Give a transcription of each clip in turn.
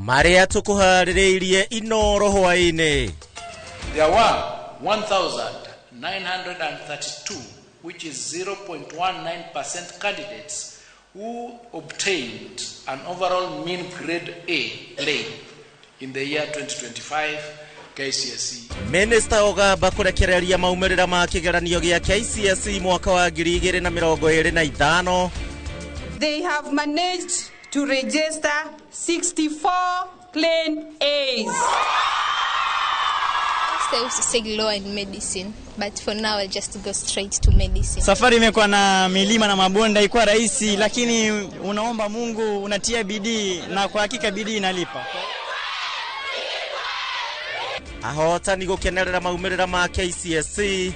Marĩa tũkũharĩrĩirie Inoro hwaĩ-inĩ. There were 1,932, which is 0.19% candidates who obtained an overall mean grade A plain in the year 2025 KCSE. Minister Ogamba kũrekereria maumĩrĩra ma kĩgeranio gĩa KCSE mwaka wa 2025. They have managed to register 64 plain A's. I used to say law and medicine, but for now I just go straight to medicine. Safari imekuwa na milima na mabonde, haikuwa rahisi, lakini unaomba Mungu, unatia bidii na kwa hakika bidii inalipa. Ahotani gũkenerera maumĩrĩra ma KCSE.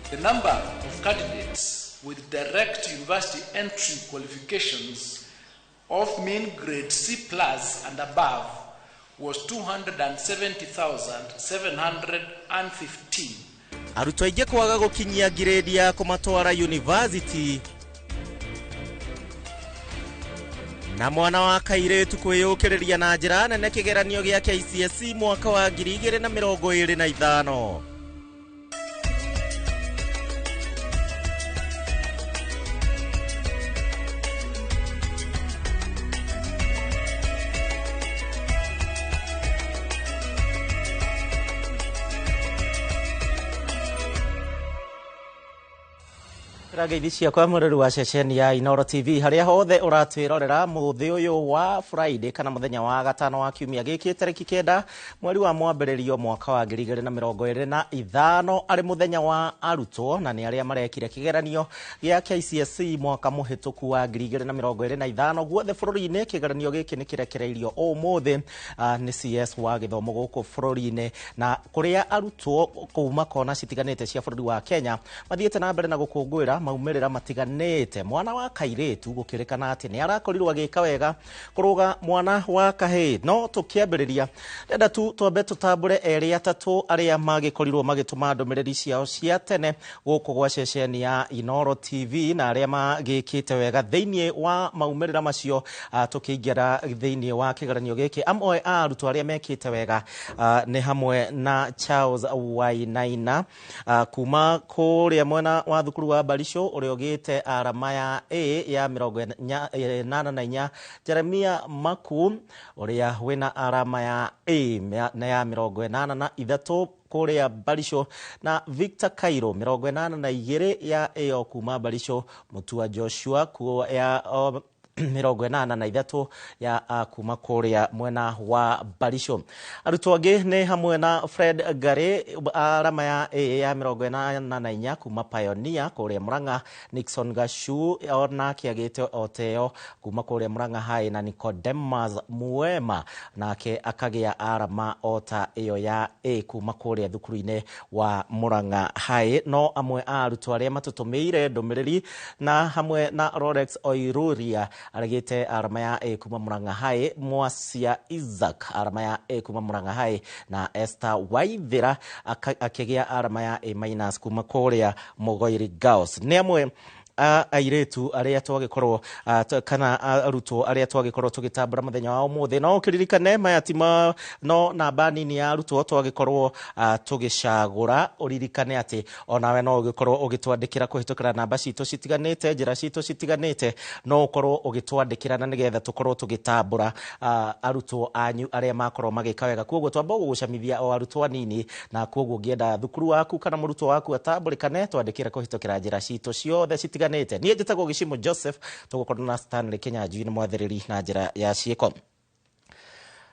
The number of candidates with direct university entry qualifications of mean grade C plus and above was 270,715. Arutwo aingĩ kwaga gũkinyia grade ya kũmatwara university. Na mwana wa kairĩtu kwĩyũkĩrĩria na njĩra nene kĩgeranio gĩa KCSE mwaka wa 2025. Ngeithi ciakwa mwĩrori wa ceceni ya Inoro TV harĩa hothe ũratwĩrorera mũthĩ ũyũ wa Friday kana mũthenya wa gatano wa kiumia gĩkĩ tarĩki 9 mweri wa mwambĩrĩrio mwaka wa 2025 arĩ mũthenya wa arutwo na nĩ arĩa marekire kĩgeranio gĩa KCSE mwaka mũhĩtũku wa 2025 guothe bũrũri-inĩ. Kĩgeranio gĩkĩ nĩ kĩrekereirio ũmũthĩ nĩ CS wa gĩthomo gũkũ bũrũri-inĩ na kũrĩa arutwo kuma kona citiganĩte cia bũrũri wa Kenya mathiĩte na mbere na gũkũngũĩra maumĩrĩra matiganĩte. Mwana wa kairĩtu gũkĩrĩkana atĩ nĩ arakorirwo agĩka wega kũrũga mwana wa kahĩĩ. No tũkĩambĩrĩria ndenda tu twambe tũtambũre erĩ atatũ arĩa magĩkorirwo magĩtũma ndũmĩrĩri ciao cia tene gũkũ gwa ceceni ya Inoro TV na arĩa magĩkĩte wega thĩinĩ wa maumĩrĩra macio. Tũkĩingĩra thĩinĩ wa kĩgeranio gĩkĩ, amwe a arutwo arĩa mekĩte wega nĩ hamwe na Charles Wainaina kuma kũrĩa mwena wa thukuru wa Barisho ũrĩa ũgĩte arama ya A ya 84, Jeremia Maku ũrĩa wĩna arama ya A na ya 83 kũrĩa Barisho, na Victor Cairo 82 ya A kuma Barisho, Mutua Joshua ya 83 ya kuma kũrĩa mwena wa Barisho. Arutwo angĩ nĩ hamwe na Fred Gary arama ya A ya 84 kuma Pioneer kũrĩa Murang'a, Nixon Gashu onake agĩte oteo kuma kũrĩa Murang'a High, na Nicodemus Muema nake akagĩa arama ota ĩyo ya A kuma kũrĩa thukuru-inĩ wa Murang'a High. No amwe a arutwo arĩa matũtũmĩire ndũmĩrĩri na hamwe na Rolex Oiruria aragĩte arama ya A kuma Murang'a High, Mwasia Isaac arama ya A kuma Murang'a High, na Esther Waithira akĩgĩa arama ya A minus kuma kũrĩa Mugoiri Girls. Nĩ amwe airĩtu arĩa twagĩkorwo kana arutwo arĩa twagĩkorwo tũgĩtambũra mũthenya wa ũmũthĩ. No ũkĩririkane maya ti no namba nini ya arutwo twagĩkorwo tũgĩcagũra. Ũririkane atĩ onawe no ũgĩkorwo ũgĩtwandĩkĩra kũhĩtũkĩra namba citũ citiganĩte, njĩra citũ citiganĩte, no ũkorwo ũgĩtwandĩkĩra na nĩgetha tũkorwo tũgĩtambũra arutwo anyu arĩa makorwo magĩka wega. Koguo twamba gũgũcamithia o arutwo anini, na koguo ũngĩenda thukuru waku kana mũrutwo waku atambũrĩkane, twandĩkĩre kũhĩtũkĩra njĩra citũ ciothe citiganĩte. Niĩ njĩtagwo Gĩcimo Joseph, tũgũkorwo na Stanley Kinyanjui nĩ mwathĩrĩri na njĩra ya ciĩko.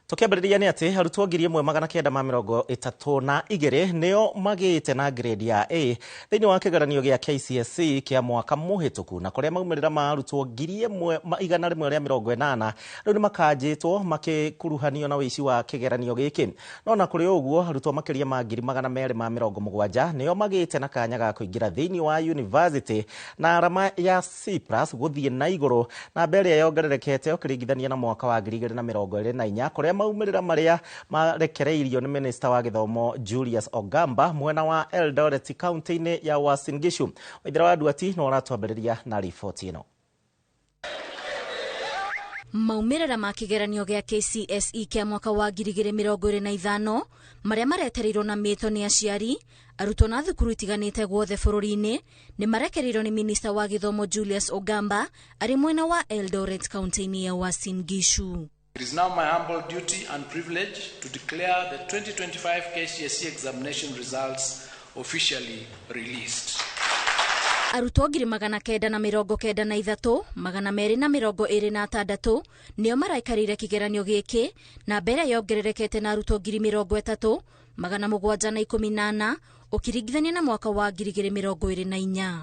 Tũkĩambĩrĩria nĩ atĩ arutwo 1932 nĩo magĩte na grade ya A thĩinĩ wa kĩgeranio gĩa KCSE kĩa mwaka mũhĩtũku, na kũrĩa maumĩrĩra ma arutwo 1180 rĩu nĩ makanjĩtwo makĩkuruhanio na ũici wa kĩgeranio gĩkĩ. No na kũrĩ ũguo arutwo makĩria ma 270 nĩo magĩte na kanya ga kũingĩra thĩinĩ wa university na arama ya C plus gũthiĩ na igũrũ, namba ĩrĩa yongererekete ũkĩringithania na mwaka wa 2024 kũrĩa maumĩrĩra marĩa marekereirio nĩ minista wa gĩthomo Julius Ogamba mwena wa Eldoret kaunti-inĩ ya Uasin Gishu. Waithera wa Nduati no aratwambĩrĩria na riboti ĩno. Maumĩrĩra ma kĩgeranio gĩa KCSE kĩa mwaka wa 2025 marĩa maretereirwo na mĩto nĩ aciari, arutwo na thukuru itiganĩte guothe bũrũri-inĩ nĩ marekereirio nĩ minista wa gĩthomo Julius Ogamba arĩ mwena wa Eldoret kaunti-inĩ ya Uasin Gishu. It is now my humble duty and privilege to declare the 2025 KCSE examination results officially released. Arutwo 993,226 nĩo maraikarĩire kĩgeranio gĩkĩ na mbere yongererekete na arutwo 30,714 ũkĩringithania na mwaka wa 2024.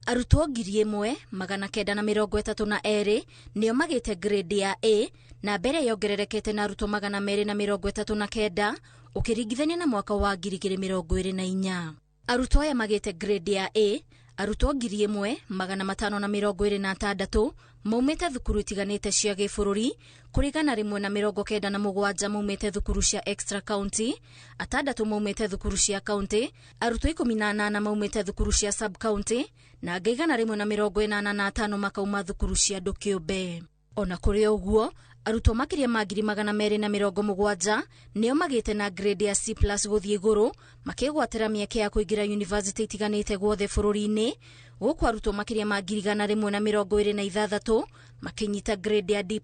Arutwo 1,932 nĩo magĩte grade ya A na mbere yongererekete na arutwo 239 ũkĩringithania na mwaka wa 2024. Arutwo aya magĩte grade ya A arutwo 1,526 maumĩte thukuru itiganĩte cia gĩbũrũri kũrĩ 197 maumĩte thukuru cia extra county, 6 maumĩte thukuru cia county, arutwo 18 maumĩte thukuru cia sub county na angĩ 185 makauma thukuru cia andũ kĩũmbe. Ona kũrĩ ũguo, arutwo makĩria ma 270,000 nĩo magĩte na grade ya C+ gũthiĩ igũrũ makĩgwatĩra mĩeke ya kũingĩra yunivasĩtĩ itiganĩte guothe bũrũri-inĩ, gũkũ arutwo makĩria ma 126,000 makĩnyita grade ya D+,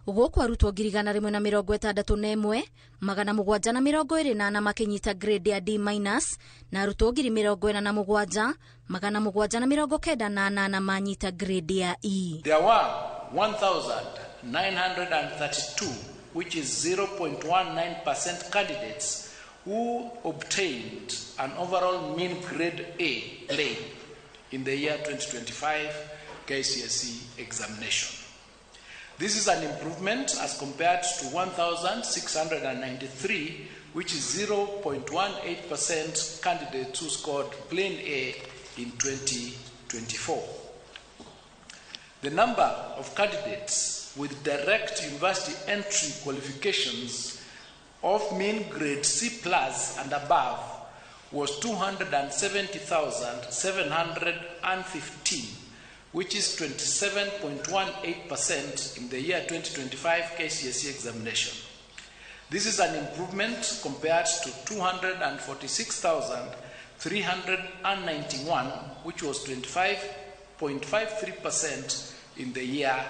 gũkũ arutwo 161,724 makĩnyita grade ya D- na arutwo 47,798 manyita grade ya E. There were 1,932, which is 0.19% candidates who obtained an overall mean grade A plain in the year 2025 KCSE examination. This is an improvement as compared to 1,693, which is 0.18% candidates who scored plain A in 2024. The number of candidates with direct university entry qualifications of mean grade C+ and above was 270,715, which is 27.18% in the year 2025 KCSE examination. This is an improvement compared to 246,391, which was 25.53% in the year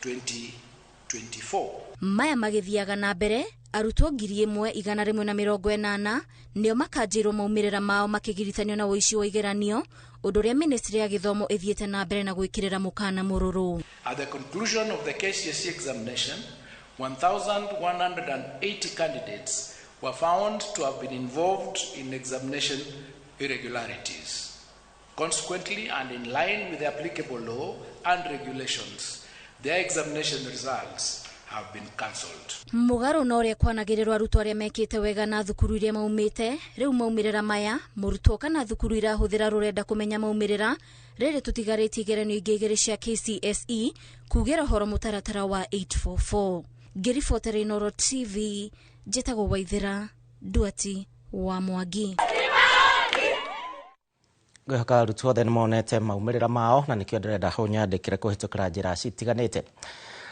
2024. Maya magĩthiaga na mbere, arutwo 1,180 nĩo makanjĩrwo maumĩrĩra mao makĩgirithanio na ũici wa igeranio, ũndũ ũrĩa ministry ya gĩthomo ĩthiĩte na mbere na gwĩkĩrĩra mũkana mũrũrũ. At the conclusion of the KCSE examination, 1,180 candidates were found to have been involved in examination irregularities. Consequently, and in line with the applicable law and regulations, their examination results have been cancelled. Mũgarũ na ũrĩa kwanagĩrĩrwo arutwo arĩa mekĩte wega na thukuru iria maumĩte, rĩu maumĩrĩra maya mũrutwo kana thukuru irahũthĩra rũrenda kũmenya maumĩrĩra, rĩrĩ tũtigarĩtie igeranio ingĩ igĩrĩ cia KCSE kugĩra ũhoro mũtaratara wa 844. Ngĩribotera Inooro TV, njĩtagwo Waithĩra Nduati wa Mwangi. Ngwĩhoka arutwo othe nĩ monete maumĩrĩra mao na nĩkĩo ndĩrenda ũnyandĩkĩre kũhĩtũkĩra njĩra citiganĩte.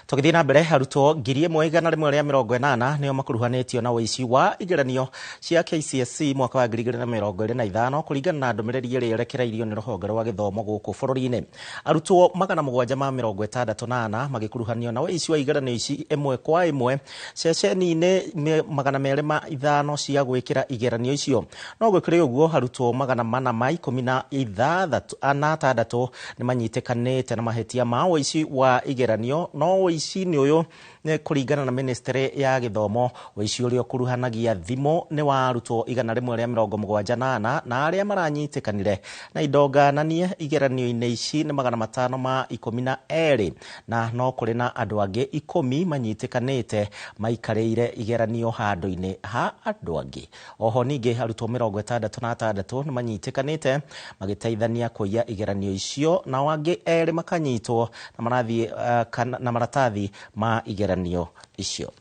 Tũgĩthiĩ na mbere, arutwo 1,180 nĩo makuruhanĩtio na ũici wa igeranio cia KCSE mwaka wa 2025 kũringana na ndũmĩrĩri ĩrĩa ĩrekereirio nĩ rũhonge rwa gĩthomo gũkũ bũrũri-inĩ. Arutwo 764 magĩkuruhanio na ũici wa igeranio ici ĩmwe kwa ĩmwe ceceni-inĩ 205 cia gwĩkĩra igeranio icio. No gũkĩrĩ ũguo, arutwo 416 nĩ manyitĩkanĩte na mahĩtia ma ũici wa igeranio, no ũici-inĩ ũyũ nĩ kũringana na ministry ya gĩthomo, ũici ũrĩa ũkuruhanagia thimũ nĩ wa arutwo 174 na arĩa maranyitĩkanire na indo ngananie igeranio-inĩ ici nĩ 512, na no kũrĩ na andũ angĩ 10 manyitĩkanĩte maikarĩire igeranio handũ-inĩ ha andũ angĩ. Oho ningĩ arutwo 66 nĩ manyitĩkanĩte magĩteithania kũiya igeranio icio, nao angĩ 2 makanyitwo na maratathi ma igeranio icio.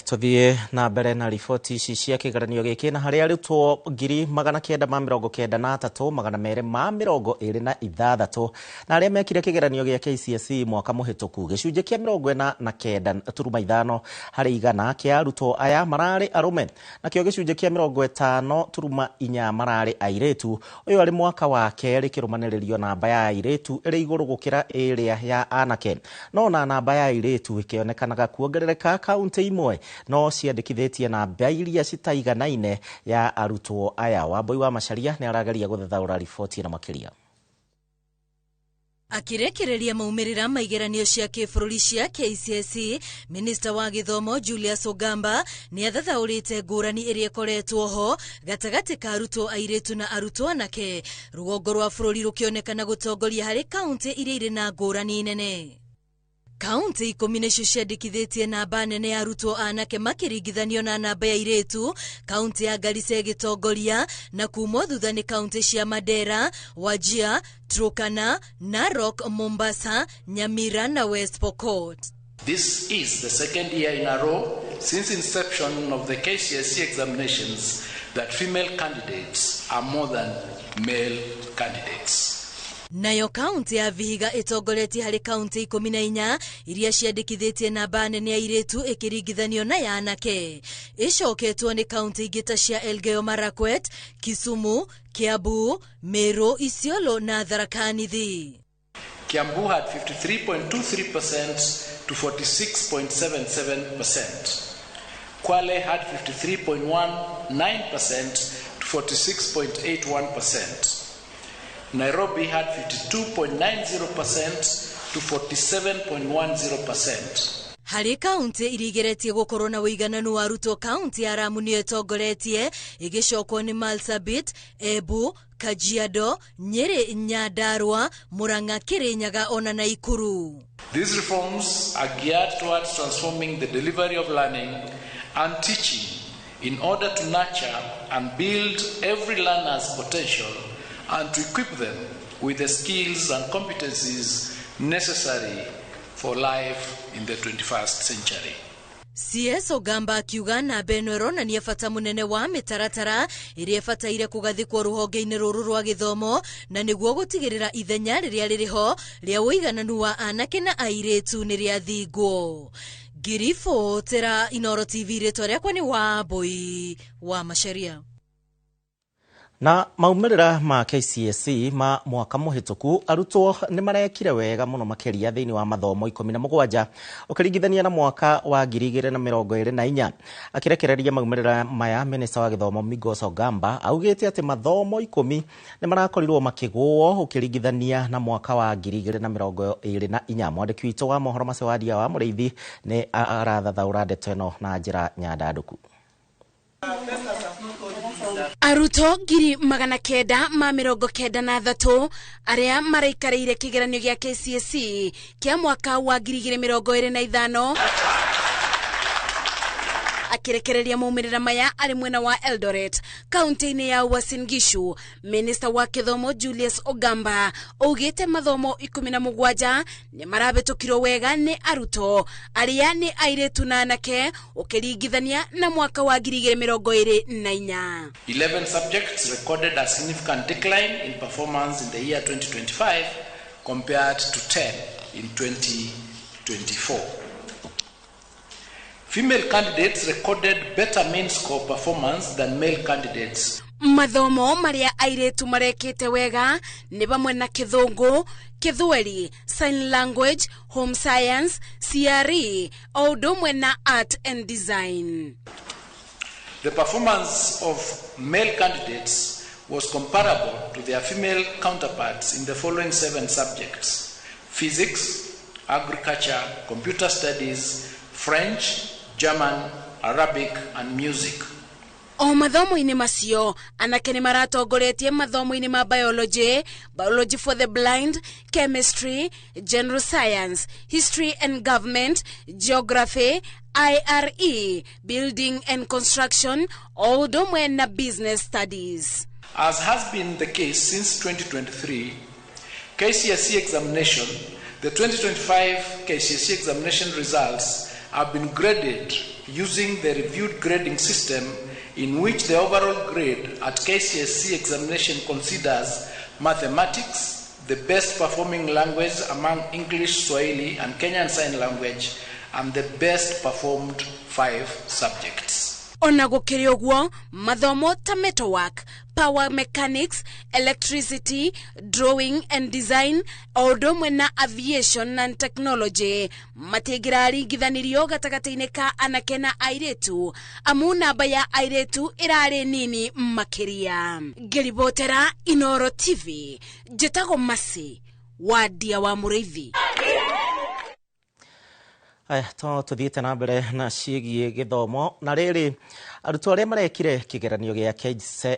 Tuthie na mbere na riboti ici cia kĩgeranio gĩkĩ na harĩa arutwo 993,226 na arĩa mekire kĩgeranio gĩa KCSE mwaka mũhĩtũku gĩcunjĩ kĩa 49.5 harĩ igana kĩa arutwo aya mararĩ arũme nakĩo gĩcunjĩ kĩa 50.4 mararĩ airĩtu. Ũyũ arĩ mwaka wa kerĩ kĩrũmanĩrĩrio namba ya airĩtu ĩrĩ igũrũ gũkĩra ĩrĩa ya anake, no na namba ya airĩtu ĩkĩonekanaga kuongerereka kaunti imwe no ciandĩkithĩtie namba iria citaiganaine ya arutwo aya. Wambui wa Macharia nĩ arageria gũthathaũra riboti ĩno makĩria. Akirekereria maumĩrĩra ma igeranio cia kĩbũrũri cia KCSE, minista wa gĩthomo Julius Ogamba nĩ athathaũrĩte ngũrani ĩrĩa ĩkoretwo ho gatagatĩ ka arutwo airĩtu na arutwo anake, rũgongo rwa bũrũri rũkĩonekana gũtongoria harĩ kaunti iria irĩ na ngũrani nene. Kaunti 10 nĩcio ciandĩkithĩtie namba nene ya arutwo anake makĩringithanio na namba ya airĩtu, kaunti ya Garissa ĩgĩtongoria na kumwo thutha nĩ kaunti cia Mandera, Wajir, Turkana, Narok, Mombasa, Nyamira na West Pokot. This is the second year in a row since inception of the KCSE examinations that female candidates are more than male candidates. Nayo kaunti ya Vihiga ĩtongoretie harĩ kaunti 14 iria ciandĩkithĩtie namba nene ya airĩtu ĩkĩringithanio na ya anake. Ĩcoketwo nĩ kaunti ingĩ ta cia Elgeyo Marakwet, Kisumu, Kiambu, Meru, Isiolo na Tharaka Nithi. Kiambu had 53.23% to 46.77%. Kwale had 53.19% to 46.81%. Nairobi had 52.90% to 47.10%. Harĩ kaunti iria igeretie gũkorwo na ũigananu wa arutwo, kaunti ya Lamu nĩyo ĩtongoretie ĩgĩcokwo nĩ Marsabit, Embu, Kajiado, Nyeri, Nyandarua, Murang'a, Kirinyaga ona Nakuru. These reforms are geared towards transforming the delivery of learning and teaching in order to nurture and build every learner's potential and to equip them with the skills and competencies necessary for life in the 21st century. CS Ogamba akiuga namba ĩno ĩronania bata mũnene wa mĩtaratara ĩrĩa ĩbataire kũgathĩkwo rũhonge-inĩ rũrũ rwa gĩthomo na nĩguo gũtigĩrĩra ithenya rĩrĩa rĩrĩ ho rĩa ũigananu wa anake na airĩtu nĩ rĩathingwo. Ngiribotera Inooro TV, rĩtwa rĩakwa nĩ Wambui wa Macharia. Na maumĩrĩra ma KCSE ma mwaka mũhĩtũku, arutwo nĩ marekire wega mũno makĩria thĩinĩ wa mathomo 17 ũkĩringithania na mwaka wa 2024. Akĩrekereria maumĩrĩra maya, minista wa gĩthomo Migos Ogamba augĩte atĩ mathomo 10 nĩ marakorirwo makĩgũo ũkĩringithania na mwaka wa 2024. Mwandĩki witũ wa mohoro macio Wadia wa Mũrĩithi nĩ arathathaũra ndeto ĩno na njĩra nyandandũku. Arutwo 993 arĩa maraikarĩire kĩgeranio gĩa KCSE kĩa mwaka wa 2025 akirekereria maumĩrĩra maya arĩ mwena wa Eldoret kaunti-inĩ ya Uasin Gishu. Minista wa gĩthomo Julius Ogamba augĩte mathomo 17 nĩ marabĩtũkirwo wega nĩ arutwo arĩa nĩ airĩtu na anake ũkĩringithania na mwaka wa 2024. 11 subjects recorded a significant decline in performance in the year 2025 compared to 10 in 2024. Female candidates recorded better mean score performance than male candidates. Mathomo maria airĩtu marekĩte wega nĩ vamwe na Kĩthũngũ, Kĩthweri, sign language, home science, CRE, o ũndũ ũmwe na art and design. The performance of male candidates was comparable to their female counterparts in the following 7 subjects: physics, agriculture, computer studies, French, German, Arabic and music. O mathomo-inĩ macio, anake nĩ maratongoretie mathomo-inĩ ma biology, biology for the blind, chemistry, general science, history and government, geography, IRE, building and construction, o ũndũ ũmwe na business studies. As has been the case since 2023, KCSE examination, the 2025 KCSE examination results have been graded using the reviewed grading system, in which the overall grade at KCSE examination considers mathematics, the best performing language among English, Swahili, and Kenyan Sign Language, and the best performed 5 subjects. Ona gũkĩrĩ ũguo, mathomo ta metalwork, power mechanics, electricity, drawing and design o ũndũ ũmwe na aviation and technology matingĩraringithanirio gatagatĩ-inĩ ka anake na airĩtu, amu namba ya airĩtu ĩrarĩ nini makĩria. Ngĩribotera Inoro TV, njĩtagwo Masi Wadia wa Mũrĩithi. Aya, to tuthiĩte na mbere na ciĩgiĩ gĩthomo. Na rĩrĩ, arutwo arĩa marekire kĩgeranio gĩa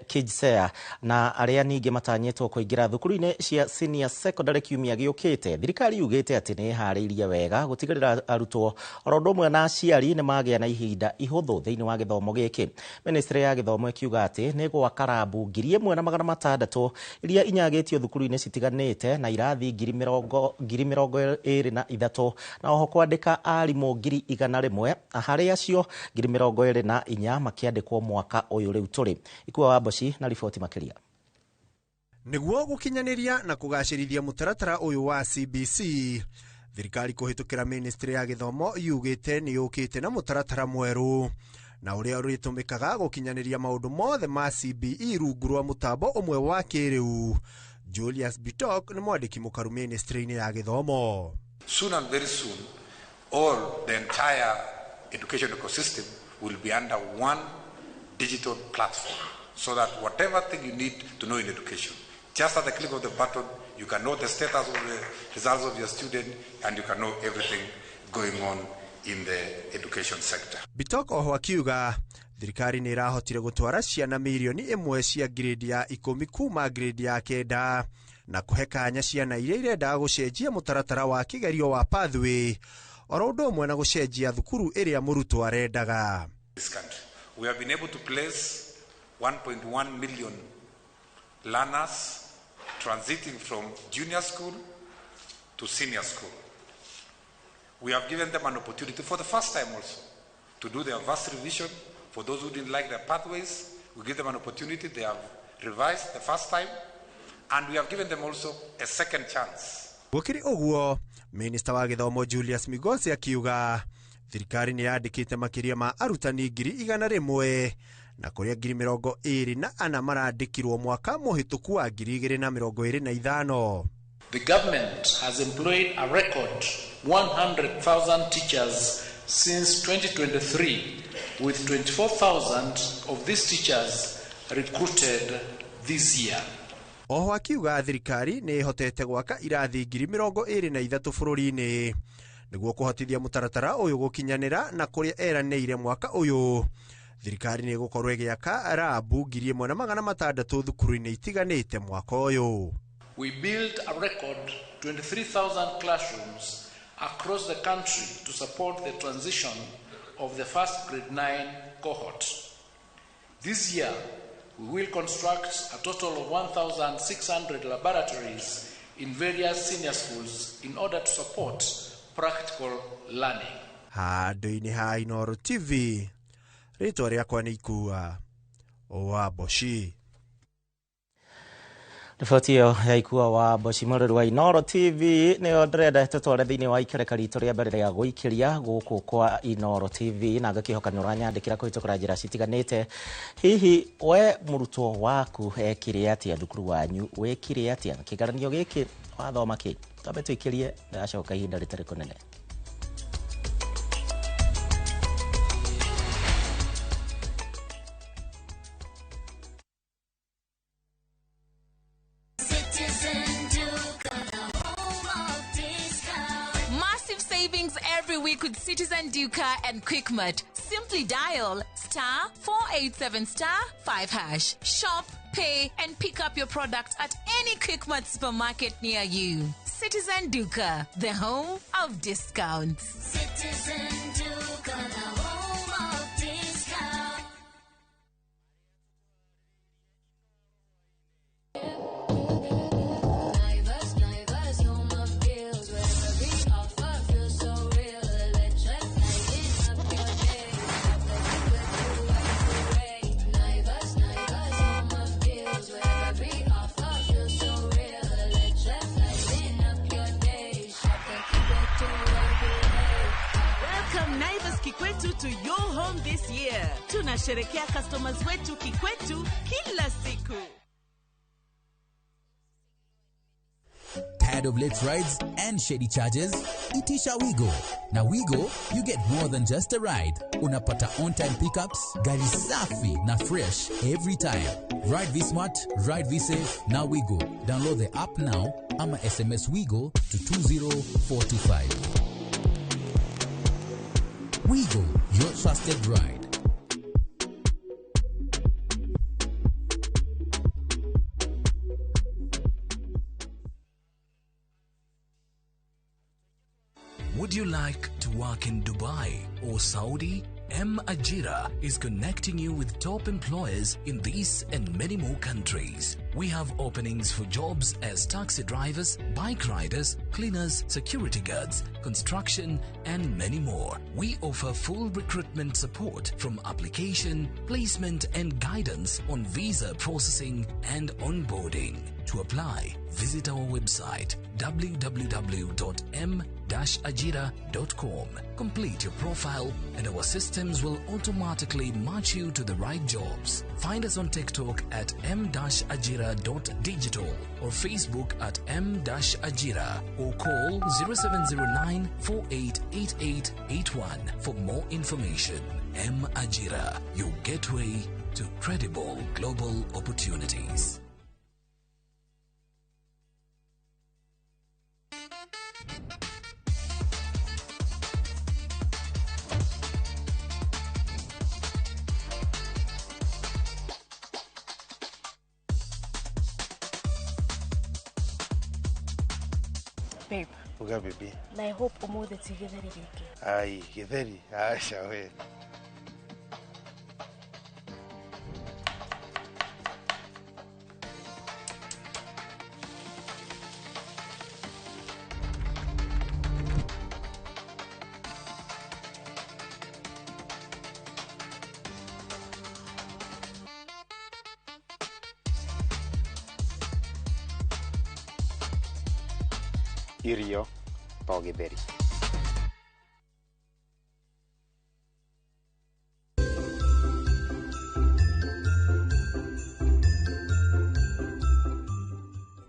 KJSEA na arĩa ningĩ matanyĩtwo kũingĩra thukuru-inĩ cia senior secondary kiumia gĩũkĩte, thirikari yugĩte atĩ nĩ ĩharĩirie wega gũtigĩrĩra arutwo oro ũndũ ũmwe na aciari nĩ magĩa na ihinda ihũthũ thĩinĩ wa gĩthomo gĩkĩ. Ministry ya gĩthomo ĩkiuga atĩ nĩ gwaka rabu 1600 iria inyagĩtio thukuru-inĩ citiganĩte na irathi 23,000 na oho kwandĩka arimũ 100,000, harĩ acio 24,000 makĩandĩkwo mwaka ũyũ rĩu tũrĩ. Ikua wa Mboci na riboti makĩria. Nĩguo gũkinyanĩria na kũgacĩrithia mũtaratara ũyũ wa CBC, thirikari kũhĩtũkĩra ministry ya gĩthomo yugĩte nĩ yũkĩte na mũtaratara mwerũ na ũrĩa ũrĩtũmĩkaga gũkinyanĩria maũndũ mothe ma CBE rungu rwa mũtambo ũmwe wa kĩrĩu. Julius Bitok nĩ mwandĩki mũkaru ministry-inĩ ya gĩthomo. Soon and very soon, all the entire education ecosystem will be under one digital platform, so that whatever thing you need to know in education, just at the click of the button, you can know the status of the results of your student, and you can know everything going on in the education sector. Bitok oho akiuga thirikari nĩ ĩrahotire gũtwara ciana 1 million cia grade ya 10 kuma grade ya 9 na kũhe kanya ciana iria irendaga gũcenjia mũtaratara wa kĩgerio wa pathway oro ũndũ ũmwe na gũcenjia thukuru ĩrĩa mũrutwo arendaga. This country, we have been able to place 1.1 million learners transiting from junior school to senior school. We have given them an opportunity for the first time also to do their first revision. For those who didn't like their pathways, we give them an opportunity. They have revised the first time, and we have given them also a second chance. Gũkĩrĩ ũguo, minista wa gĩthomo Julius Migosi akiuga thirikari nĩ yandĩkĩte makĩria ma arutani 100,000 na kũrĩa 24,000 marandĩkirwo mwaka mũhĩtũku wa 2025. The government has employed a record 100,000 teachers since 2023, with 24,000 of these teachers recruited this year. Oho akiuga thirikari nĩ ĩhotete gwaka irathi 23,000 bũrũri-inĩ nĩguo kũhotithia mũtaratara ũyũ gũkinyanĩra na kũrĩa eranĩire mwaka ũyũ. Thirikari nĩ ĩgũkorwo ĩgĩaka rabu 1600 thukuru-inĩ itiganĩte mwaka ũyũ. We built a record 23,000 classrooms across the country to support the transition of the first grade 9 cohort. This year, we will construct a total of 1,600 laboratories in various senior schools in order to support practical learning. Handũ-inĩ ha Inoro TV, rĩtwa rĩakwa nĩ Ikua wa Mboci. Riboti ĩyo ya Ikua wa Mboci mũrũri wa Inoro TV nĩyo ndĩrenda tũtware thĩinĩ wa ikereka ritũ rĩa mbere rĩa gũikĩria gũkũ kwa Inoro TV, na ngakĩhoka nĩ ũranyandĩkĩra kũhĩtũkĩra njĩra citiganĩte. Hihi we mũrutwo waku ekire atĩa thukuru wanyu, wekire atĩa kĩgeranio gĩkĩ, wathoma kĩ? Twambe tũikĩrie, ndĩracoka ihinda rĩtarĩ kũnene. Massive savings every week with Citizen Duka and Quickmart. Simply dial *487*5#. Shop, pay, and pick up your product at any Quickmart supermarket near you. Citizen Duka, the home of discounts. Citizen Duka, the home of discounts. Naivas, Naivas, home of deals, where every offer feels so real. Electric, this year. Tunasherekea customers wetu kikwetu kila siku. Tired of late rides and shady charges? Itisha Wigo. Na Wigo, you get more than just a ride. Unapata on-time pickups, gari safi na fresh every time. Ride V-Smart, ride V-Safe, na Wigo. Download the app now ama SMS Wigo to 20425. Wigo, your trusted ride. Would you like to work in Dubai or Saudi? M Ajira is connecting you with top employers in these and many more countries. We have openings for jobs as taxi drivers, bike riders, cleaners, security guards, construction, and many more. We offer full recruitment support from application, placement, and guidance on visa processing and onboarding. To apply, visit our website www.m-ajira.com. Complete your profile and our systems will automatically match you to the right jobs. Find us on TikTok at m-ajira.digital or Facebook at m-ajira or call 0709 488881 for more information. M Ajira, your gateway to credible global opportunities. Babe. Uga baby. Na I hope umuthi ti githeri giki. Ai, githeri. Aca we. Irio to githeri.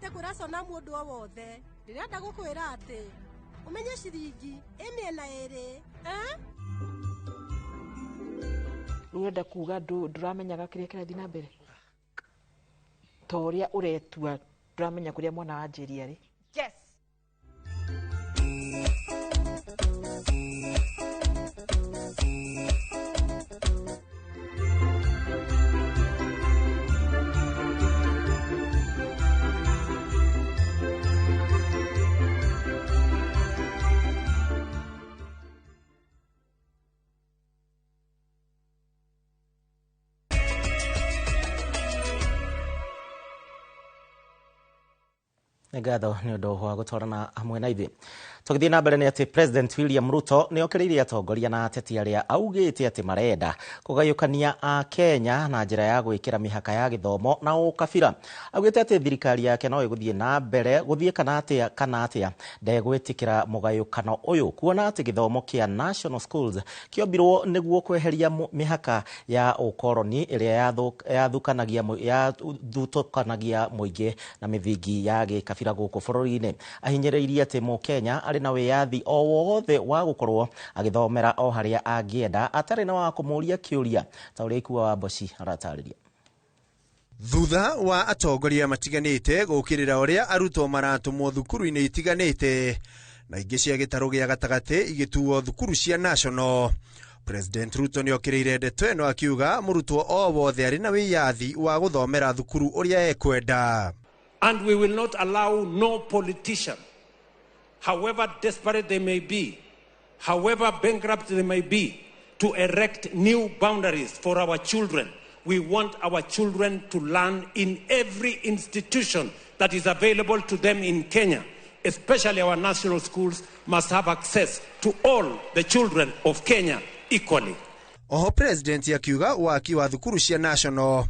Tekũracona mũndũ o wothe ndĩrenda gũkwĩra atĩ ũmenye ciringi ĩ mĩena ĩrĩ. Rĩu kuga ndũramenyaga kĩrĩa kĩrathiĩ na mbere ta ũrĩa ũretua ndũramenya kũrĩa mwana wa Njeri arĩ. Yes. Ngatho nĩ ũndũ wa gũtwarana hamwe na ithuĩ. Tũgĩthiĩ na mbere nĩ atĩ President William Ruto nĩ okĩrĩirie atongoria na ateti arĩa augĩte atĩ marenda kũgayũkania a Kenya na njĩra ya gwĩkĩra mĩhaka ya gĩthomo na ũkabira. Augĩte atĩ thirikari yake no ĩgũthiĩ na mbere gũthiĩ kana atĩa ndegwĩtĩkĩra mũgayũkano ũyũ, kuona atĩ gĩthomo kĩa National Schools kĩombirwo nĩguo kweheria mĩhaka ya ũkoroni ĩrĩa yathutũkanagia mũingĩ na mĩthingi ya gĩkabira gũkũ bũrũri-inĩ. Ahinyĩrĩirie atĩ mũkenya arĩ na wĩyathi o wothe wa gũkorwo agĩthomera o harĩa angĩenda atarĩ na wa kũmũria kĩũria, ta ũrĩa Ikua wa Mboci aratarĩria. Thutha wa atongoria matiganĩte gũkĩrĩra ũrĩa arutwo maratũmwo thukuru-inĩ itiganĩte na ingĩ cia gĩtarũ gĩa gatagatĩ igĩtuo thukuru cia national, President Ruto nĩ okĩrĩire ndeto ĩno akiuga mũrutwo o wothe arĩ na wĩyathi wa gũthomera thukuru ũrĩa ekwenda. And we will not allow no politician, however desperate they may be, however bankrupt they may be, to erect new boundaries for our children. We want our children to learn in every institution that is available to them in Kenya. Especially our national schools must have access to all the children of Kenya equally. Oho President akiuga waki wa thukuru cia national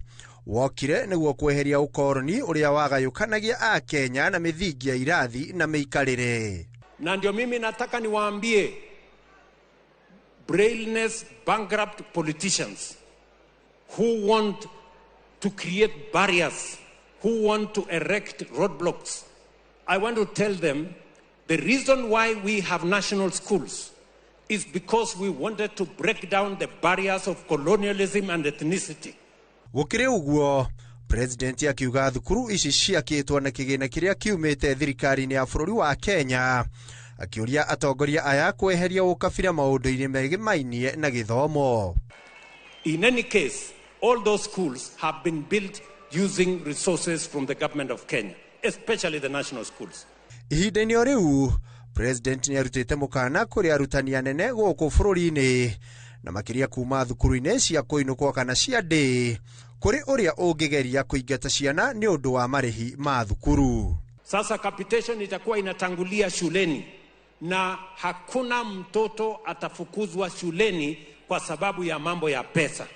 wokire nĩguo kweheria ũkoroni ũrĩa wagayũkanagia a Kenya na mĩthingi ya irathi na mĩikarĩre. Na ndio mimi nataka niwaambie Brainless, bankrupt politicians who want to create barriers, who want to erect roadblocks. I want to tell them the reason why we have national schools is because we wanted to break down the barriers of colonialism and ethnicity. Gũkĩrĩ ũguo, President akiuga thukuru ici ciakĩtwo na kĩgĩna kĩrĩa kiumĩte thirikari-inĩ ya bũrũri wa Kenya, akĩũria atongoria aya kweheria ũkabira maũndũ-inĩ megemainie na gĩthomo. In any case, all those schools have been built using resources from the government of Kenya, especially the national schools. Ihinda-inĩ o rĩu, President nĩ arutĩte mũkana kũrĩ arutani anene gũkũ bũrũri-inĩ na makĩria kuma thukuru-inĩ cia kũinũkwo kana cia ndĩ kũrĩ ũrĩa ũngĩgeria kũingata ciana nĩ ũndũ wa marĩhi ma thukuru. Sasa capitation itakuwa inatangulia shuleni na hakuna mtoto atafukuzwa shuleni kwa sababu ya mambo ya pesa.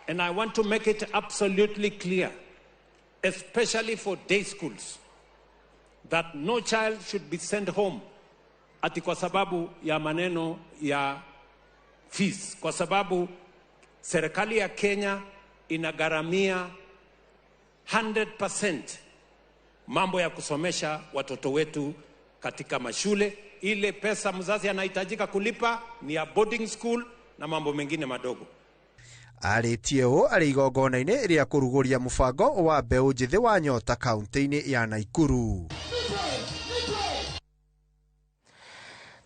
And I want to make it absolutely clear, especially for day schools, that no child should be sent home ati kwa sababu ya maneno ya fees, kwa sababu serikali ya Kenya inagharamia 100% mambo ya kusomesha watoto wetu katika mashule. Ile pesa mzazi anahitajika kulipa ni ya boarding school na mambo mengine madogo. Arĩtie ũũ arĩ igongona-inĩ rĩa kũrugũria mũbango wa mbeũ njĩthĩ wa Nyota kaunti-inĩ ya Naikuru.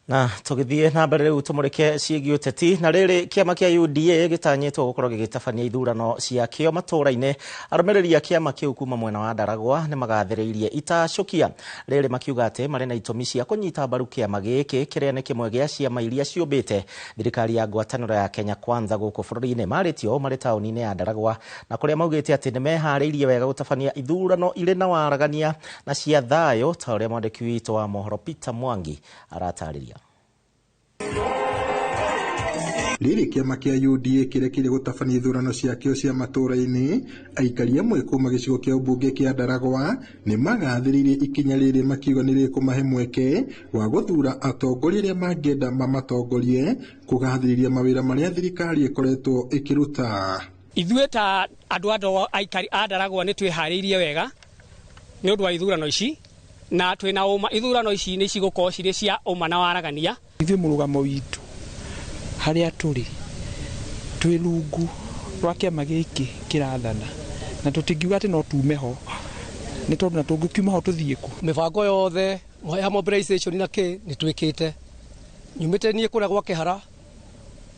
Na tũgĩthiĩ na mbere rĩu tũmũrĩke ciĩgiĩ ũteti na rĩrĩ kĩama kĩa UDA gĩtanyĩtwo gũkorwo gĩgĩtabania ithurano ciakĩo matũũra-inĩ. Arũmĩrĩri a kĩama kĩu kuma mwena wa Ndaragwa nĩ magathĩrĩirie itacũkia rĩrĩ makiuga atĩ marĩ na itũmi cia kũnyita mbaru kĩama gĩkĩ kĩrĩa nĩ kĩmwe gĩa ciama iria ciũmbĩte thirikari ya ngwatanĩro ya Kenya Kwanza gũkũ bũrũri-inĩ. Marĩtio marĩ taũni-inĩ ya Ndaragwa na kũrĩa maugĩte atĩ nĩ meharĩirie wega gũtabania ithurano irĩ na waragania na cia thayũ ta ũrĩa mwandĩki witũ wa mohoro Peter Mwangi aratarĩria. Rĩrĩ kĩama kĩa UDA kĩrĩa kĩrĩ gũtabania ithurano ciakĩo cia matũũra-inĩ, aikari amwe kuma gĩcigo kĩa ũmbunge kĩa Ndaragwa nĩ magathĩrĩirie ikinya rĩrĩ makiuga nĩ rĩkũmahe mweke wa gũthura atongoria arĩa mangĩenda mamatongorie kũgathĩrĩria mawĩra marĩa thirikari ĩkoretwo ĩkĩruta. Ithuĩ ta andũ a aikari a Ndaragwa nĩ twĩharĩirie wega nĩ ũndũ wa ithurano ici na twĩna ũma ithurano ici nĩ cigũkorwo cirĩ cia ũma na waragania. Ithuĩ mũrũgamo witũ harĩa tũrĩ twĩ rungu rwa kĩama gĩkĩ kĩrathana na tũtingiuga atĩ no tume ho nĩ tondũ na tũngĩkiuma ho tũthiĩ kũ. Mĩbango yothe ya mobilization na kĩ nĩ twĩkĩte, nyumĩte niĩ kũrĩa gwa Kĩhara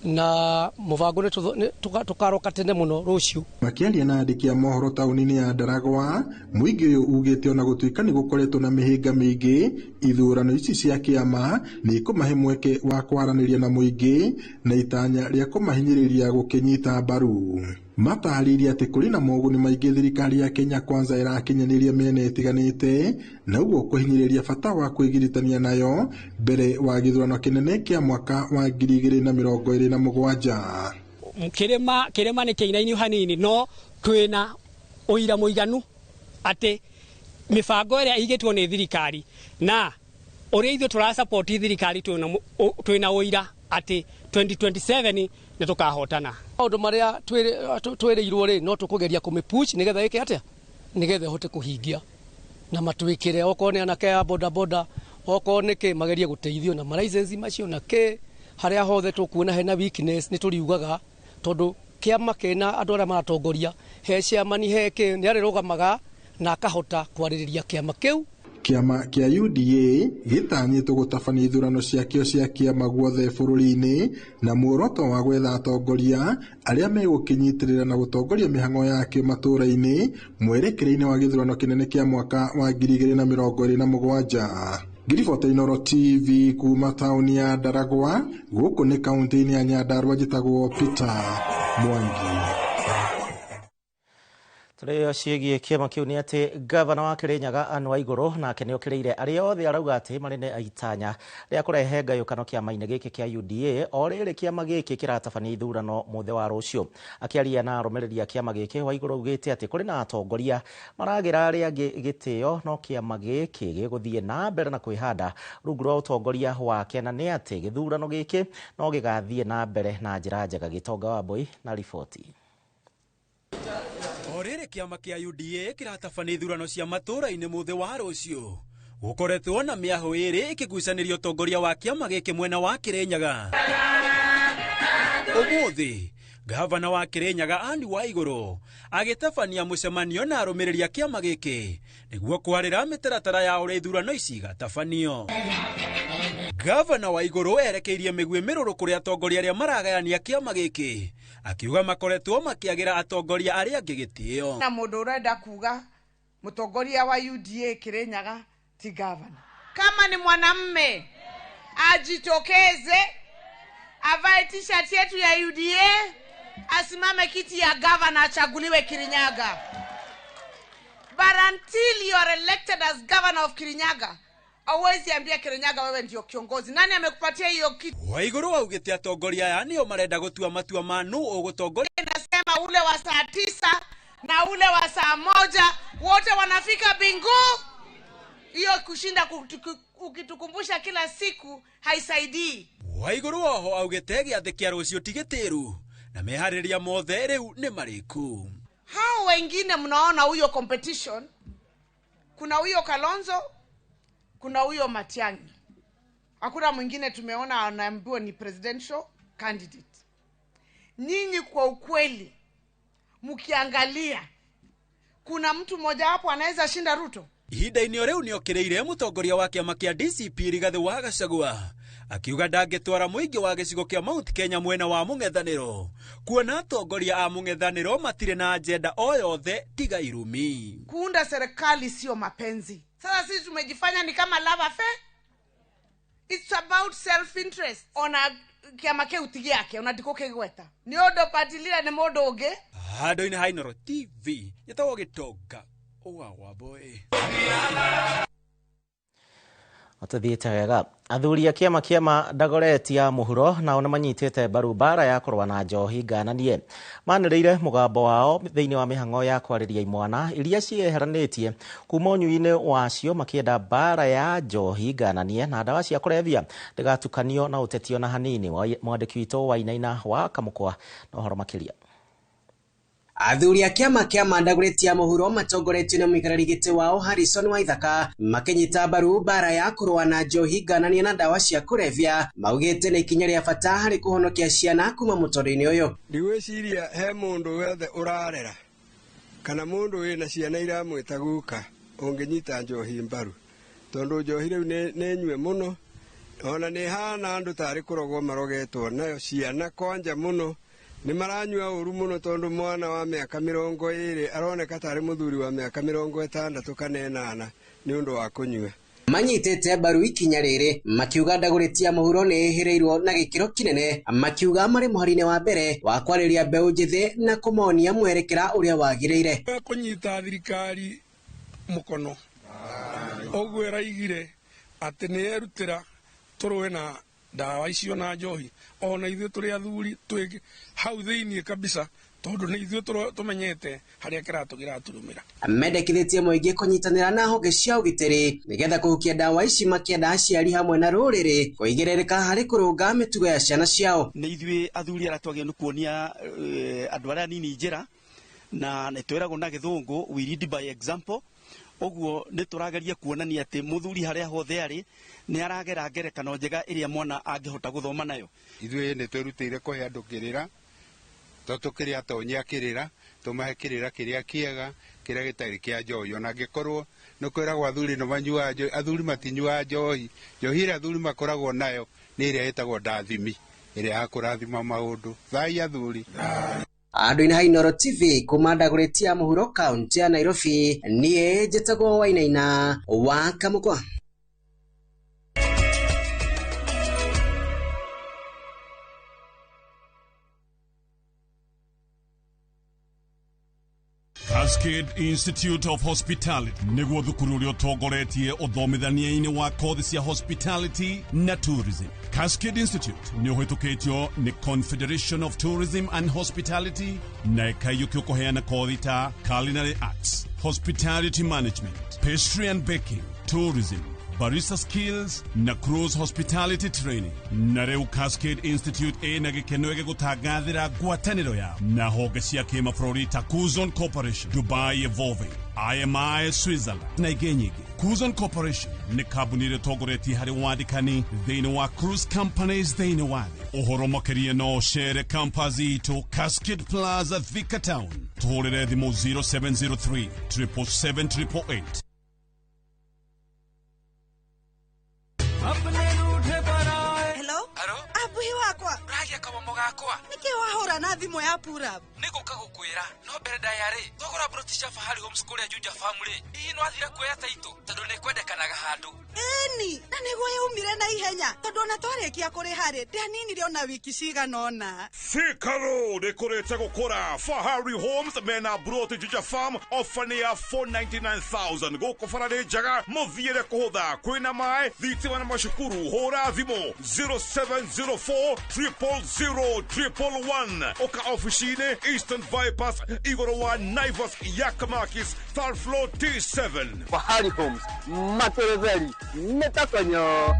na mũbango nĩ tũkaroka tene mũno rũciũ. Makĩaria na andĩki a mohoro taũni-inĩ ya Ndaragwa, mũingĩ ũyũ ugĩte ona gũtuĩka nĩ gũkoretwo na mĩhĩnga mĩingĩ, ithurano ici cia kĩama nĩ ikũmahe mweke wa kwaranĩria na mũingĩ na itanya rĩa kũmahinyĩrĩria gũkĩnyita mbaru. Matarĩirie atĩ kũrĩ na moguni maingĩ thirikari ya Kenya Kwanza ĩrakinyanĩria mĩena ĩtiganĩte na ũguo kũhinyĩrĩria bata wa kwĩgiritania nayo mbere wa gĩthurano kĩnene kĩa mwaka wa 2027. Kĩrĩma nĩ kĩinainu hanini no twĩna ũira mũiganu atĩ mĩbango ĩrĩa ĩigĩtwo nĩ thirikari na ũrĩa ithuĩ tũrasupport thirikari twĩna ũira atĩ 2027 nĩ tũkahotana. Maũndũ marĩa twĩrĩirwo rĩ no tũkũgeria kũmĩpush nĩgetha ĩke atĩa, nĩgetha ĩhote kũhingia na matwĩkĩre okorwo nĩ anake a boda boda okorwo nĩ kĩ magerie gũteithio na malicense macio na kĩ harĩa hothe tũkuona hena weakness nĩ tũriugaga tondũ kĩama kĩna andũ arĩa maratongoria he chairman he kĩ nĩ arĩrũgamaga na akahota kwarĩrĩria kĩama kĩu. Kĩama kĩa UDA gĩtanyĩtwo gũtabania ithurano ciakĩo cia kĩama guothe bũrũri-inĩ na muoroto wa gwetha atongoria arĩa megũkĩnyitĩrĩra na gũtongoria mĩhang'o yakĩo matũũra-inĩ mwerekereini wa gĩthurano kĩnene kĩa mwaka wa 2027. Ngiribota Inooro TV kuma taũni ya Ndaragwa gũkũ nĩ kaunti-inĩ ya Nyandarua, njĩtagwo Peter Mwangi. Tũrĩo ciĩgiĩ kĩama kĩu nĩ atĩ gavana wa Kĩrĩnyaga Anne Waigũrũ nake nĩ okĩrĩire arĩa othe arauga atĩ marĩ na itanya rĩa kũrehe ngayũkano kĩama-inĩ gĩkĩ kĩa UDA o rĩrĩ kĩama gĩkĩ kĩratabania ithurano mũthĩ wa rũciũ. Akĩaria na arũmĩrĩri a kĩama gĩkĩ, Waigũrũ augĩte atĩ kũrĩ na atongoria maragĩra arĩa angĩ gĩtĩo, no kĩama gĩkĩ gĩgũthiĩ na mbere na kwĩhanda rungu rwa ũtongoria wake, na nĩ atĩ gĩthurano gĩkĩ no gĩgathiĩ na mbere na njĩra njega. Gĩtonga wa Mbui na riboti. O rĩrĩ kĩama kĩa UDA kĩratabania ithurano cia matũũra-inĩ mũthĩ wa rũciũ, gũkoretwo na mĩahũ ĩrĩ ĩkĩgucanĩria ũtongoria wa kĩama gĩkĩ mwena wa Kĩrĩnyaga. Ũmũthĩ gavana wa Kĩrĩnyaga Anne Waigũrũ agĩtabania mũcemanio na arũmĩrĩri a kĩama gĩkĩ nĩguo kwarĩra mĩtaratara ya ũrĩa ithurano ici igatabanio. Gavana Waigũrũ erekeirie mĩguĩ mĩrũrũ kũrĩ atongoria arĩa maragayania kĩama gĩkĩ, akiuga makoretwo makĩagĩra atongoria arĩa angĩ gĩtĩo. Na mũndũ ũrenda kuga mũtongoria wa UDA Kĩrĩnyaga ti gavana. Kama ni mwanamme ajitokeze, avae t-shirt yetu ya UDA, asimame kiti ya gavana, achaguliwe Kirinyaga. But until you are elected as governor of Kirinyaga, hauwezi ambia Kirinyaga wewe ndio kiongozi. Nani amekupatia hiyo kiti? Waigũrũ augĩte atongoria aya nĩo marenda gũtua matua ma nũ ũgũtongoria. Nasema ule wa saa 9 na ule wa saa 1 wote wanafika bingu. Hiyo kushinda ukitukumbusha kila siku haisaidii. Waigũrũ oho augĩte gĩathĩ kĩa rũciũ ti gĩtĩru na meharĩria mothe rĩu nĩ marĩku. Hao wengine mnaona huyo competition, kuna huyo Kalonzo, kuna huyo Matiang'i. Hakuna mwingine tumeona anaambiwa ni presidential candidate. Nyinyi kwa ukweli mkiangalia, kuna mtu mmoja hapo anaweza shinda Ruto? Ihinda-inĩ o rĩu nĩokĩrĩire mũtongoria wa kĩama kĩa DCP Rigathĩ wa Gachagua akiuga ndangĩtwara mũingĩ wa gĩcigo kĩa Mount Kenya mwena wa mũng'ethanĩro, kuona atongoria a mũng'ethanĩro matirĩ na agenda o yothe tiga irumi. Kuunda serikali sio mapenzi. Sasa sisi tumejifanya ni kama love affair. It's about self interest. Ona kĩama kĩu ti gĩake, ona ndikũkĩgweta. Nĩ ũndũ patilira nĩ mũndũ ũngĩ. Handũ-inĩ ha Inooro TV njĩtagwo Gĩtonga wa Wambui. Tũthiĩte wega. Athuri a kĩama Dagoretti ya mũhuro nao nĩmanyitĩte mbaru mbara ya kũrũa na njohi ngananie. Manĩrĩire mũgambo wao thĩinĩ wa mĩhang'o ya kwarĩria imwana iria ciĩyeheranĩtie kuma ũnyui-inĩ wacio, makĩenda mbara ya njohi ngananie na ndawa cia kũrebia ndĩgatukanio na ũteti ona hanini. Mwandĩki witũ Wainaina wa Kamũkwa na ũhoro makĩria. Athuri a kĩama Dagoretti ya mũhuro matongoretio nĩ mũikarĩri gĩtĩ wao Harrison Waithaka makĩnyita mbaru mbara ya kũrũa na njohi ngananie na ndawa cia kũrebia, maugĩte nĩ ikinya rĩa bata harĩ kũhonokia ciana kuma mũtũrĩre-inĩ ũyũ. Ndigwĩciria he mũndũ wothe ũrarera kana mũndũ wĩna ciana iramwĩta guka ũngĩnyita njohi mbaru, tondũ njohi rĩu nĩ nyue mũno, ona nĩ hana andũ tarĩ kũrogwo marogetwo nayo ciana kwanja mũno. Nĩ maranyua ũru mũno, tondũ mwana wa mĩaka 20 aroneka tarĩ mũthuri wa mĩaka 60 kana 80 nĩ ũndũ wa kũnyua. Manyitĩte mbaru ikinya rĩrĩ makiuga Dagoretti ya mũhuro nĩ ĩhĩrĩirwo na gĩkĩro kĩnene, makiuga marĩ mũhari-inĩ wa mbere wa kwarĩria mbeũ njĩthĩ na kũmonia mwerekera ũrĩa wagĩrĩire. Kũnyita thirikari mũkono ũguo ĩraigire atĩ nĩ yerutĩra tũrũe na ndawa icio na njohi, ona ithuĩ tũrĩ athuri twĩ hau thĩinĩ kabisa, tondũ nĩ ithuĩ tũmenyete harĩa kĩratũ kĩraturumĩra. Mendekithĩtie mũingĩ kũnyitanĩra na honge cia ũgitĩri nĩgetha kũhukia ndawa ici, makĩenda aciari hamwe na rũrĩrĩ kũigĩrĩrĩka harĩ kũrũnga mĩtugo ya ciana ciao. Nĩ ithuĩ athuri arĩa twagĩrĩirwo nĩ kuonia andũ arĩa anini njĩra, na nĩ twĩragwo na gĩthũngũ we lead by example. Ũguo nĩ tũrageria kuonania atĩ mũthuri harĩa hothe arĩ nĩ aragera ngerekano njega ĩrĩa mwana angĩhota gũthoma nayo. Ithuĩ nĩ twĩrutĩire kũhe andũ kĩrĩra, to tũkĩrĩ atonyi a kĩrĩra, tũmahe kĩrĩra kĩrĩa kĩega, kĩrĩa gĩtarĩ kĩa njohi. Ona angĩkorwo nĩ kwĩragwo athuri nĩ manyuaga njohi, athuri matinyuaga njohi. Njohi ĩrĩa athuri makoragwo nayo nĩ ĩrĩa ĩtagwo ndathimi, ĩrĩa ya kũrathima maũndũ. Thai athuri. Andũ-inĩ ha Inooro TV kuma Dagoretti ya mũhuro kaunti ya Nairobi, niĩ njĩtagwo Wainaina wa Kamũkwa. Cascade Institute of Hospitality nĩguo thukuru ũrĩa ũtongoretie ũthomithania-inĩ wa kothi cia hospitality na tourism. Cascade Institute nĩ ũhĩtũkĩtio nĩ Confederation of Tourism and Hospitality na ĩkaiyũkio kũheana kothi ta culinary arts, hospitality management, pastry and baking, tourism, barista skills na cruise hospitality training. Na rĩu Cascade Institute ĩna gĩkeno gĩgũtangathĩra ngwatanĩro yao na honge cia kĩmabũrũri ta Kuzon Corporation, Dubai Evolving, IMI Switzerland na ingĩ nyingĩ. Kuzon Corporation nĩ kambuni ĩrĩa ĩtongoretie harĩ wandĩkani thĩinĩ wa cruise companies thĩinĩ wa thĩ. Ũhoro makĩria no ũcere campus itũ Cascade Plaza, Thika Town. Tũhũrĩre thimũ 0703 777 888. Hello? Abuhi wakwa. Ũragia kamomo gakwa. Nĩkĩ wahũra na thimũ ya pura? Nĩ gũka gũkwĩra no mbere ndaya rĩ thogora broti cia Fahari Homes kũrĩa Juja Farm rĩ hihi no athire kuoya taitũ tondũ nĩ kwendekanaga handũ. Ĩni, na nĩguo yaumire na ihenya tondũ ona twarĩkia kũrĩha rĩ ndianinire ona wiki cigana ũna. Thika Road ĩkũrĩte gũkũra. Fahari Homes mena broti Juja Farm ofa nĩ ya 499,000 gũkũ bara nĩ njega mũthiĩre kũhũtha kwĩna maĩ thitima na macukuru. Hũra thimũ 0704 000 111 ũka ofici-inĩ Eastern Bypass igũrũ wa Naivas Yakamakis third floor T7. Fahari Homes materetheri metakonyo.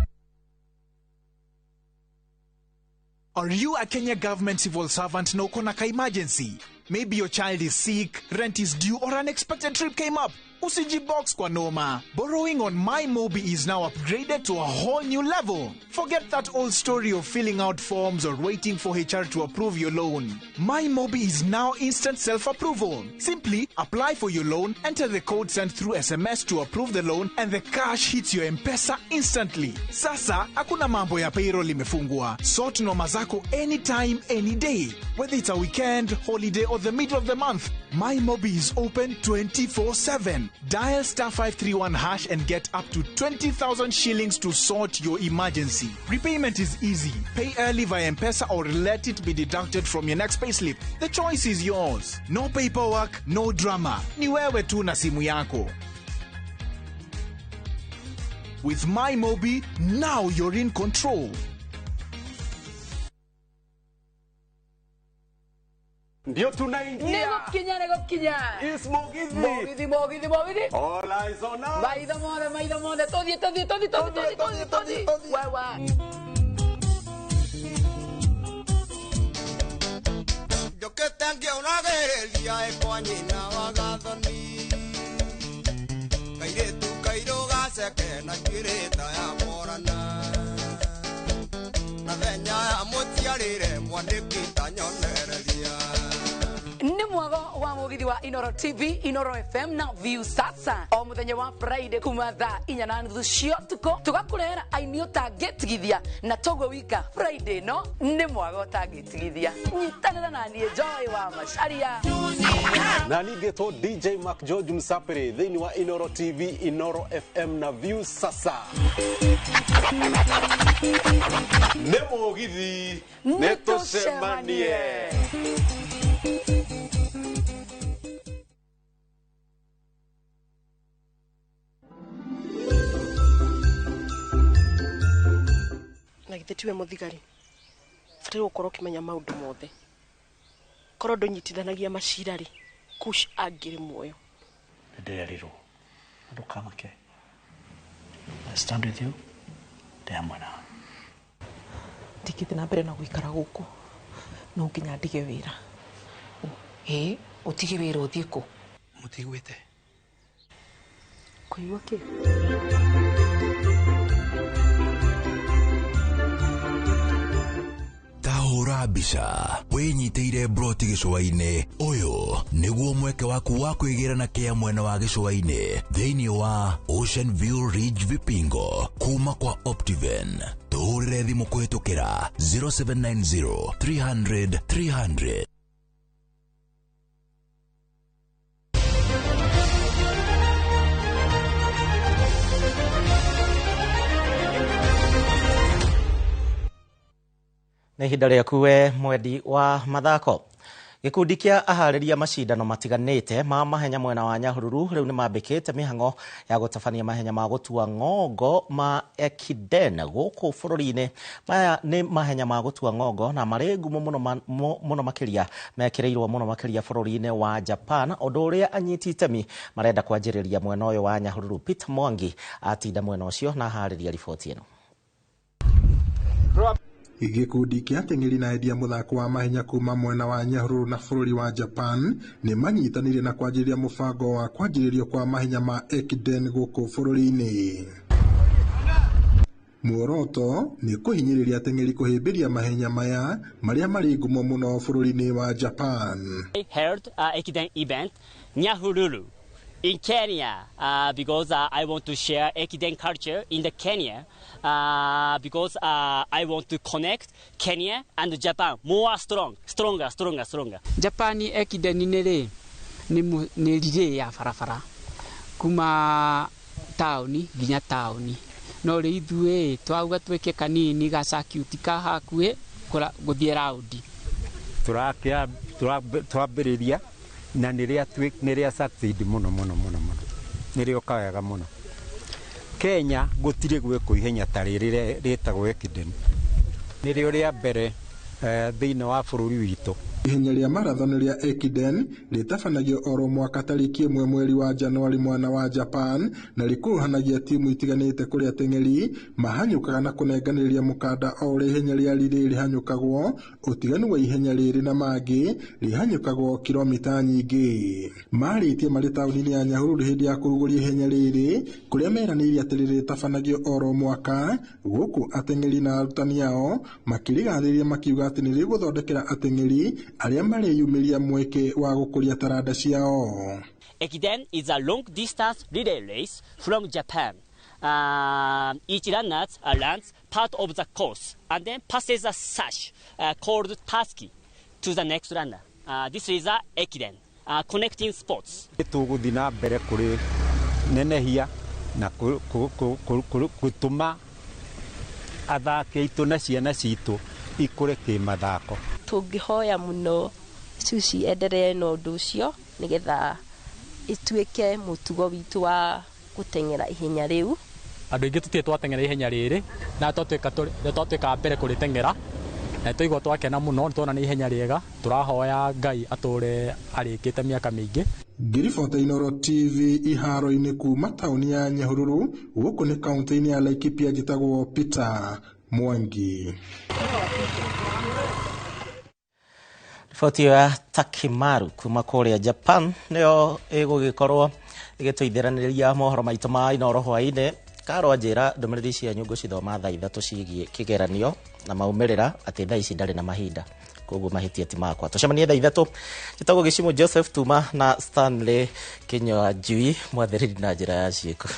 Are you a Kenya government civil servant na uko na ka emergency? Maybe your child is sick, rent is due, or an unexpected trip came up. Usijibox kwa noma. Borrowing on MyMobi is now upgraded to a whole new level. Forget that old story of filling out forms or waiting for HR to approve your loan. MyMobi is now instant self-approval. Simply apply for your loan, enter the code sent through SMS to approve the loan, and the cash hits your M-Pesa instantly. Sasa, hakuna mambo ya payroll imefungwa. Sort noma zako anytime, any day. Whether it's a weekend, holiday, or the middle of the month, MyMobi is open 24/7. Dial star 531 hash and get up to 20,000 shillings to sort your emergency. Repayment is easy. Pay early via M-Pesa or let it be deducted from your next payslip. The choice is yours. No paperwork, no drama. Ni wewe tu na simu yako. With MyMobi, now you're in control. Ndio tunaingia. Nĩgũkinya, nĩgũkinya. Is Mugithi. Mugithi, Mugithi, Mugithi. All eyes on us. Maitho mothe, maitho mothe. Tũthiĩ, tũthiĩ, tũthiĩ, tũthiĩ, tũthiĩ, tũthiĩ, tũthiĩ. Wewe. Njũkĩte ngĩũragĩrĩria ĩ kwa nyina wa Gathoni. Kairĩtu kairũ gaceke na njuĩrĩ ta ya Morana. Na thenya ya mũciarĩre mwandĩki ta nyonereria. Nĩ mwago wa Mugithi wa Inoro TV, Inoro FM na View Sasa. O muthenya wa Friday kuma thaa 4:30 cia ũtukũ tũgakũrehera aini ũtangĩtigithia na toguo wika Friday no nĩ mwago ũtangĩtigithia. Nyitanĩra na niĩ Joy wa Macharia. Na ningĩtwo DJ Mark George Msapere thĩinĩ wa Inoro TV, Inoro FM na View Sasa. Nĩ Mugithi, nĩ tũcemanie. Na githĩ tiwe mũthigari bataire gũkorwo ũkĩmenya maũndũ mothe. Korwo ndũnyitithanagia macira rĩ, Kush angĩrĩ muoyo. Nĩndĩrerirwo ndũkamake. I stand with you, ndĩ hamwe nawe. Ndingĩthiĩ na mbere na gũikara gũkũ no nginya ndige wĩra. Ĩ, ũtige wĩra ũthiĩ kũ? Mũtiguĩte? Kũigua kĩ? Tahũra mbica wĩnyitĩire broti gĩcũa-inĩ. Ũyũ nĩguo mweke waku wa kwĩgĩra na kĩa mwena wa gĩcũa-inĩ thĩinĩ wa Ocean View Ridge Vipingo kuma kwa Optiven. Tũhũrĩre thimũ kũhĩtũkĩra 0790 300 300. Nĩ ihinda rĩaku we mwendi wa mathako. Gĩkundi kĩa aharĩria macindano matiganĩte ma mahenya mwena wa Nyahururu rĩu nĩmambĩkĩte mĩhang'o ya gũtabania mahenya ma gũtua ng'ongo ma Ekiden gũkũ bũrũri-inĩ. Maya nĩ mahenya ma gũtua ng'ongo na marĩ ngumo mũno makĩria mekĩrĩirwo mũno makĩria bũrũri-inĩ wa Japan, ũndũ ũrĩa anyiti itemi marenda kwanjĩrĩria mwena ũyũ wa Nyahururu. Peter Mwangi atinda mwena ũcio na aharĩria riboti ĩno. Gĩkundi kĩa ateng'eri na endia mũthako wa mahenya kuma mwena wa Nyahururu na bũrũri wa Japan nĩ manyitanĩire na kwanjĩrĩria mũbango wa kwanjĩrĩrio kwa mahenya ma Ekiden gũkũ bũrũri-inĩ. Muoroto nĩ kũhinyĩrĩria ateng'eri kũhĩmbĩria mahenya maya marĩa marĩ ngumo mũno bũrũri-inĩ wa Japan. Held Ekiden event Nyahururu in Kenya because I want to share Ekiden culture in the Kenya because I want to connect Kenya and Japan more strong, stronger, stronger, stronger. Japan Ekiden nĩ nĩ relay ya barabara kuma taũni nginya taũni, no rĩu ithuĩ twauga twĩke kanini ga circuit ka hakuhĩ gũthiĩ raundi. Twambĩrĩria na nĩ rĩa succeed mũno mũno mũno mũno, nĩ rĩoka wega mũno. Kenya gũtirĩ gwĩkwo ihenya ta rĩrĩ rĩtagwo Ekiden, nĩrĩo rĩa mbere thĩinĩ wa bũrũri witũ. Ihenya rĩa marathon rĩa Ekiden rĩtabanagio oro mwaka tarĩki 1 mweri wa Januari mwena wa Japan, na rĩkuruhanagia timu itiganĩte kũrĩa ateng'eri mahanyũkaga na kũnenganĩria mũkanda o ũrĩa ihenya rĩa relay rĩhanyũkagwo. Ũtiganu wa ihenya rĩrĩ na mangĩ rĩhanyũkagwo kilomita nyingĩ. Marĩtie marĩ taũni-inĩ ya Nyahururu hĩndĩ ya kũrugũria ihenya rĩrĩ, kũrĩa meranĩire atĩ rĩrĩtabanagio oro mwaka gũkũ ateng'eri na arutani ao makĩrĩgathĩrĩria makiuga atĩ nĩrĩgũthondekera ateng'eri arĩa mareyumĩria mweke wa gũkũria taranda ciao. Ekiden is a long distance relay race from Japan. Each runner runs part of the course and then passes a sash called tasuki to the next runner. This is a Ekiden, connecting sports. Tũgũthiĩ na mbere kũrĩ nenehia na gũtũma athaki aitũ na ciana citũ ikũre kĩmathako. Tũngĩhoya mũno Sushi enderee na ũndũ ũcio nĩgetha ĩtuĩke mũtugo witũ wa gũteng'era ihenya rĩu. Andũ aingĩ tũtirĩ twateng'era ihenya rĩrĩ, na twatuĩka mbere kũrĩteng'era na twaigua twakena mũno, nĩ tuona nĩ ihenya rĩega. Tũrahoya Ngai atũre arĩkĩte mĩaka mĩingĩ. Ngĩribota Inooro TV iharo-inĩ kuma taũni ya Nyahururu gũkũ nĩ kaũntĩ-inĩ ya Laikipia, njĩtagwo Peter Mwangi. Riboti ya Takimaru kuma kũrĩa Japan nĩyo ĩgũgĩkorwo ĩgĩtũithĩranĩria mohoro maitũ ma Inooro hwaĩ-inĩ. Karwa njĩra ndũmĩrĩri cianyu ngũcithoma thaa 3 ciĩgiĩ kĩgeranio na maumĩrĩra, atĩ thaa ici ndarĩ na mahinda, koguo mahĩtia ti makwa. Tũcemanie thaa 3. Njĩtagwo Gĩcimũ Joseph Tuma na Stanley Kĩnyua Njui, mwathĩrĩri na njĩra ya ciĩko.